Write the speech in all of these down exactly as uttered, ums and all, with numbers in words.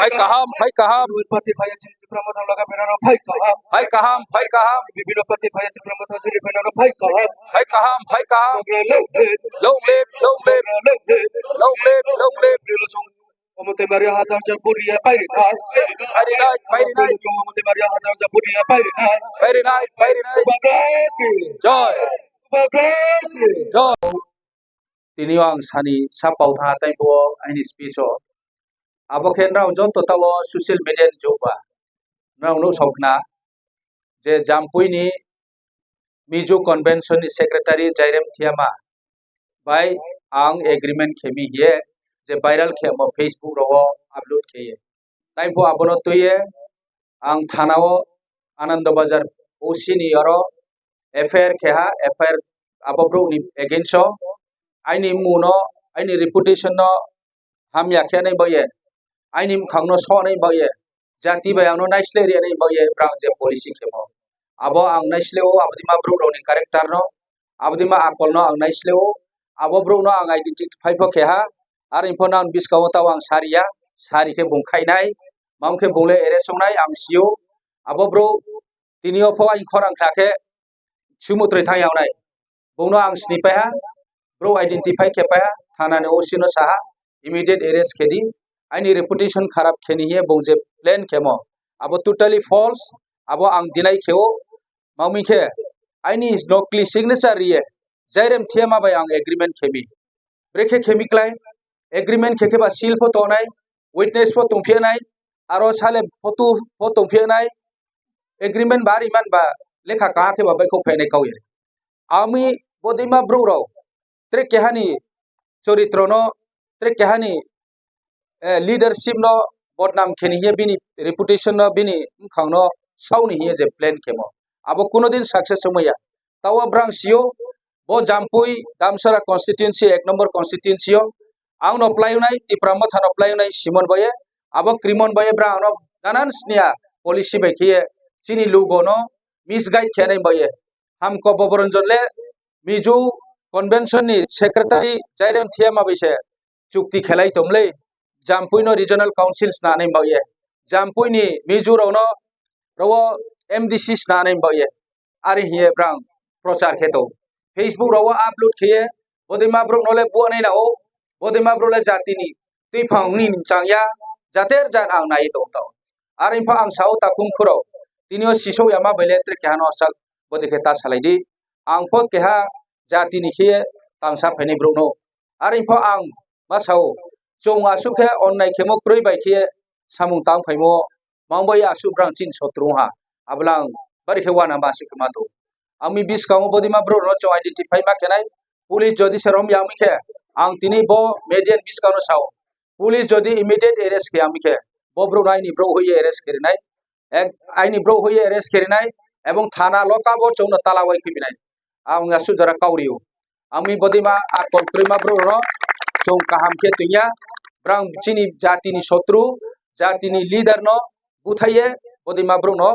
Phai kaham, phai kaham. Party phai chini Tipra Motha loga phainai rok phai kaham. Phai kaham, phai kaham. Bibhinno party phai Tipra Motha chini phainai rok phai kaham. Phai kaham, phai kaham. Bagra long live. Long live, long live. Bagra long live. Long live, long live. Rilo chong. Omote Maria hajar hajar buriya pairi nai. Pairi nai, pairi nai. Rilo chong Omote Maria hajar hajar buriya pairi nai. Pairi nai, pairi nai. Bagra ki. Joy. Bagra ki. Joy. Tini o ang sani sa pau tha tei bo aini speech o. Abo khe nrao joto tao social media ni jugba. Nrao no sokna je Jampui ni Mizo Convention ni Secretary Jairem Thiama bai ang agreement khe mi hiye je viral khe mo Facebook ro o upload khe ye. Tei bo abono twi ye ang thana o Anando Bazar O C ni oro F I R khe ha, F I R abo brouh ni against o aini mung no, aini reputation no hamya khe nai bo ye, aini bwkhang no so nai bo ye, jati bai ang no naisleh ri nai bo ye, brang je policy khe mo. Abo ang naisleh o, abo dima brouh rok ni character no, abo dima akol no ang naisleh o, abo brouh no ang identify pho khe ha, ar pho nang buskang o tao ang sari ya, sari khe bung khai nai, mam khe bung le arrest ong nai ang si o, abo brouh tini o pho aini khorang kha khe sumutri thang ya nai. Bung no ang sini pai ha, brouh identify khe pai ha, thana ni O C no sa ha, immediate arrest khe di, aini reputation kharap khe ni hiye bung je plan khe mo. Abo totally false, abo ang deny khe o, mamui khe aini nokli signature riye, Jairem Thiama bai ang agreement khe mi. Brekhe khe mi klai, agreement khe khe ba seal pho tongnai, witness pho tongphiya nai, aro sale photo pho tongphiya nai, agreement ba ri man ba lekha kaha khe ba bai kho phainai kau ya. Ami bodima brouh rok tre kehani choritro no, tre kehani eh, leadership no bodnam khe ni hiye bini reputation no bini bwkhang no sauni hiye je plan khe mo. Abo kuno din success wngma ya. Tao brang sio bo Jampui Damsara constituency ek number constituency o ang no plai nai Tipra Motha no plai nai Simon boye abo Krimon boye brang no nanan sniya policy bai khe chini lugo no misguide khe nai boye. Hamko Boboranjan le Mizo convention ni secretary Jairem Thiama bai se chukti khelai tomlei, Jampui no regional council sna nai bao ye, Jampui ni Mizo rok no rogo M D C sna nai bao ye, ari hiye brang prochar khe tong. Facebook rogo upload khe ye, bodima brok no le buanai na o, bodima brok le jati ni twi phang ni chang ya, jater jan ang nai tong tao. Ari pha ang sao takhum khuro, tini o sisok ya ma bai le tre keha no sal, bodi khe ta salai di. Ang pho keha jati ni khe tangsa phainai brok no. Ari pho ang ma sao, chwng aswk khe onnai khemo kwrwi bai khe samung tang phaimo, mang bai aswk brang chini sotru ha, ablang bari khe wana ma aswk khe ma do. Ang mi biskango bodima brok no chwng identify ma khenai, police jodi se rom yang mi khe, ang tini bo media ni biskango sao, police jodi immediate arrest khe yang mi khe, bo brok no aini brok hui arrest khe rinai, ek, aini brok hui arrest khe rinai, ebong thana loka bo chwng no tala wai khe binai. Ang aswk jora kauri o. Ang mi bodima a konkrima bro ro chwng kaham khe twiya. Brang chini jati ni sotru, jati ni leader no buthaiye bodima bro no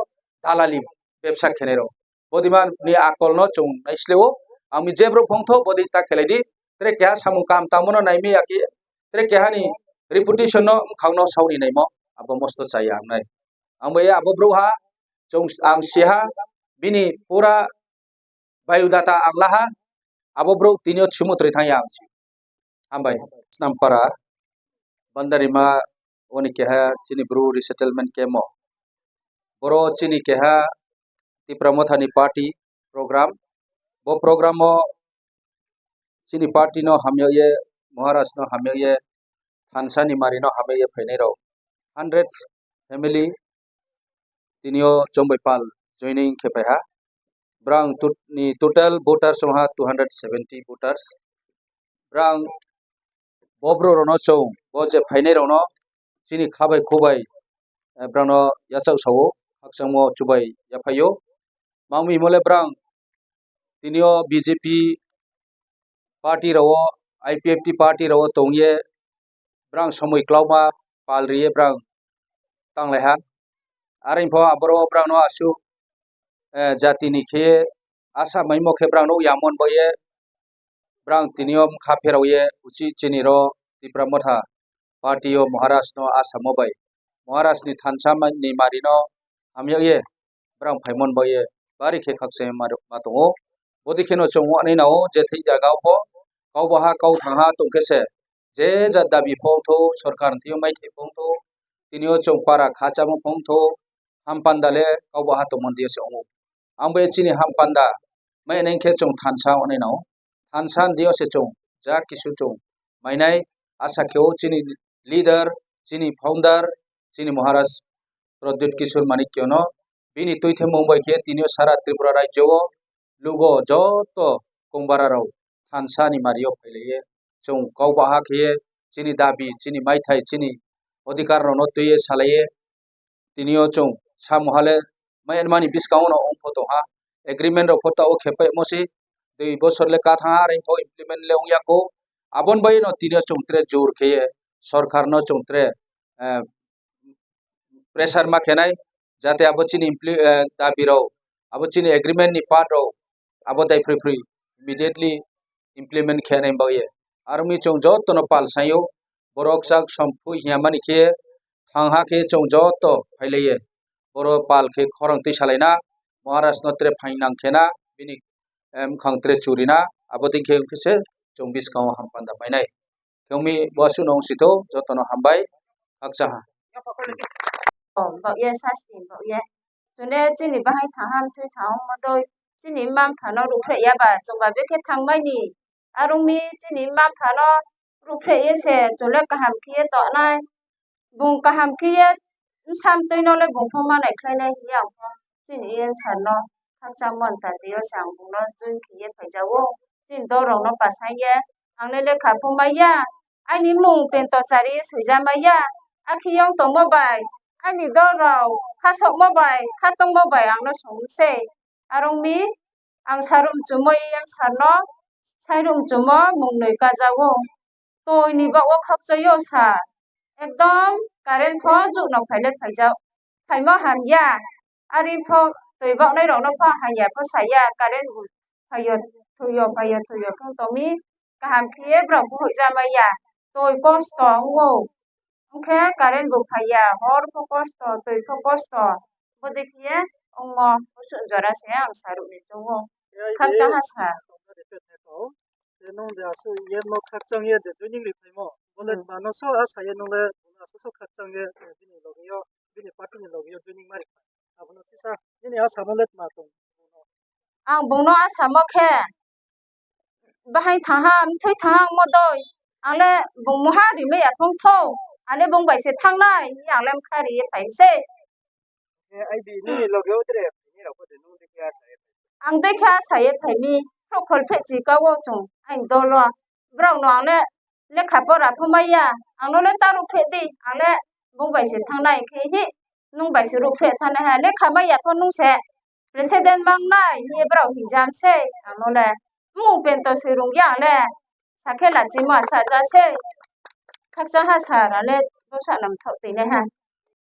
dalali bebsa khenai rok. Bodima ni akol no chwng naisleo. Ang mi je bro phongtho bodi ta khelai di. Tre keha samung kam tamo no naimi ya khe. Tre keha ni reputation no bwkhang no sauni naimo. Abo mosto chaya ang nai. Ang bai abo bro ha chwng ang siha bini pura biodata ang laha, abo bro tini o chimutri thang ya ang si. Hambai. Snampara, Bandarima, oni keha chini bru resettlement camp o. Boro chini keha Tipra Mothani party program. Bo program o chini party no hamya ye, Maharaj no hamya ye, thansa ni mari no hamya ye phainai rok. Hundred family tini o chongbai pal joining khe paiha. Brang tut-, ni total voters wngha two hundred seventy voters. Brang bo bro rokno chwng bo je phainai rokno chini kha bai khu bai, eh, brangno yachak sao, khakchangmo chubai yaphaio. Mangmi himole brang tini o B J P party rok o, I P F T party rok o tongye brang somoi klauma pal riye brang tanglaiha. Are pho aboro brang no aswk, eh, jati ni khe asa maimo khe brang no yamon boye brang tini o kha pherao ye usi chini ro Tipra Motha party o Maharaj no asamo bai Maharaj ni thansa ma-, ni mari no hamya ye brang phaimon ba ye bari khe khakchangma ma tongo. Bodi kheno chwng ani nao je thik jaga o bo kau baha kau thangha tongkhe se je ja dabi phongtho sorkar ni thio mai thai phongtho tini o chwng para kha chamo phongtho hampanda le kau baha tongmon dia se ongo. Ang bo chini hampanda mai neng khe chwng thansa ani nao thansa dia se chwng ja kisu chwng mainai asa khe o chini leader chini founder chini Maharaj Pradyut Kishore Manikya no bini twi themung bai khe tini o sara Tripura rajyo o lugo joto kongbara rok thansa ni mari o phailaye chwng kau baha khe chini dabi chini maithai chini odhikar rok no twi ye salaye tini o chwng samu hale mai mani bwskango no ongpho tongha agreement rok pho ta o khe paimo se dui bosor le ka thangha are pho implement le ongya kho aboni bai no tini o chwng tre jor khe ye sorkar no chwng tre eh, pressure ma khenai jate abo chini impli- eh, dabi rok abo chini agreement ni part rok abo dai phri phri immediately implement khenai bagwi aroni chwng joto no pal saio borok chak som phui hiya mani khe thang ha khe chwng joto phailaye boro pal khe khorang twi salaina Maharaj no tre phainang khena bini em khang tre churina abo ding khe khe se chwng bwskango hampanda painai. Khe wngmi bo aswk no wng sitho, jotono hambai, khakchangha. Oh, bok ye sasti, bok ye. Chwle chini bahai thangha, thwi thangha, modoi. Chini mma mpha no rukhreh ya ba, chwng ba bekhe thangmani. Arungmi chini mma mpha no rukhreh ye se, chwle kaham khe ye tongnai. Bung kaham khe ye bwsa mtwi no le bung pho manai khlai nai hwnwi ang pho chini E M sir no khakchangma ta twi o se ang bung no join khe ye phai ja o. Chini dol rok no pasai ye ang le lekha pho mai ya, aini mung pento chari sui ja mai ya, akhe yong tongmo bai aini dol rok kha sokmo bai kha tongmo bai ang no song se. Arungmi ang sarum chumo E M sir no sairum chumo mung nwi ka ja o. Twi ni bok o khakchai o sa. Ekdom current pho juk no phaile phaijak. Phaimo hamya. Ari pho twi boknai rok no pho hamya pho saya. Current bo phaio, thwio, phaio, thwio khe tongmi kaham khe borok bo huija maya. Twi kosto wngo. Hwnkhe current bo phaiya. Hor pho kosto, twi pho kosto. Bo dekhe wngmo usuk jora se ang saruk ni chungo. Khakchangha sa. Tei nwng je aswk ye nok khakchang ye je joining ri phaimo, bo le Hmm. Tma no so a sa ye nwng le bo no aswk so khakchang ye, eh, bini logi yo, bini party ni logi yo joining ma ri kha. Abo no sisa nini a samo le tma tong? Ang bung no a samo khe, bahai thaha, mthwi thaha mo doi. Ang le bung moha ri me ya thong tho. Ang le bung bai se thang nai, ang le mkha ri ye phai se. Ang dei kha sa ye phaimi, khorok khol pheh chi ka o chwng aini dolo. Borok no ang le lekha pora pho mai ya, ang no le ta rw pheh di, ang le bung bai se thang nai khe hi, nung bai se rw pheh thang nai ha, lekha mai ya pho nung se president mang nai hi borok hinjam se ang no le, mung pento se rung ya ang le, sakhe la chimo sa ja se, khakchang ha sa ra le dosa nam thok twi nai ha.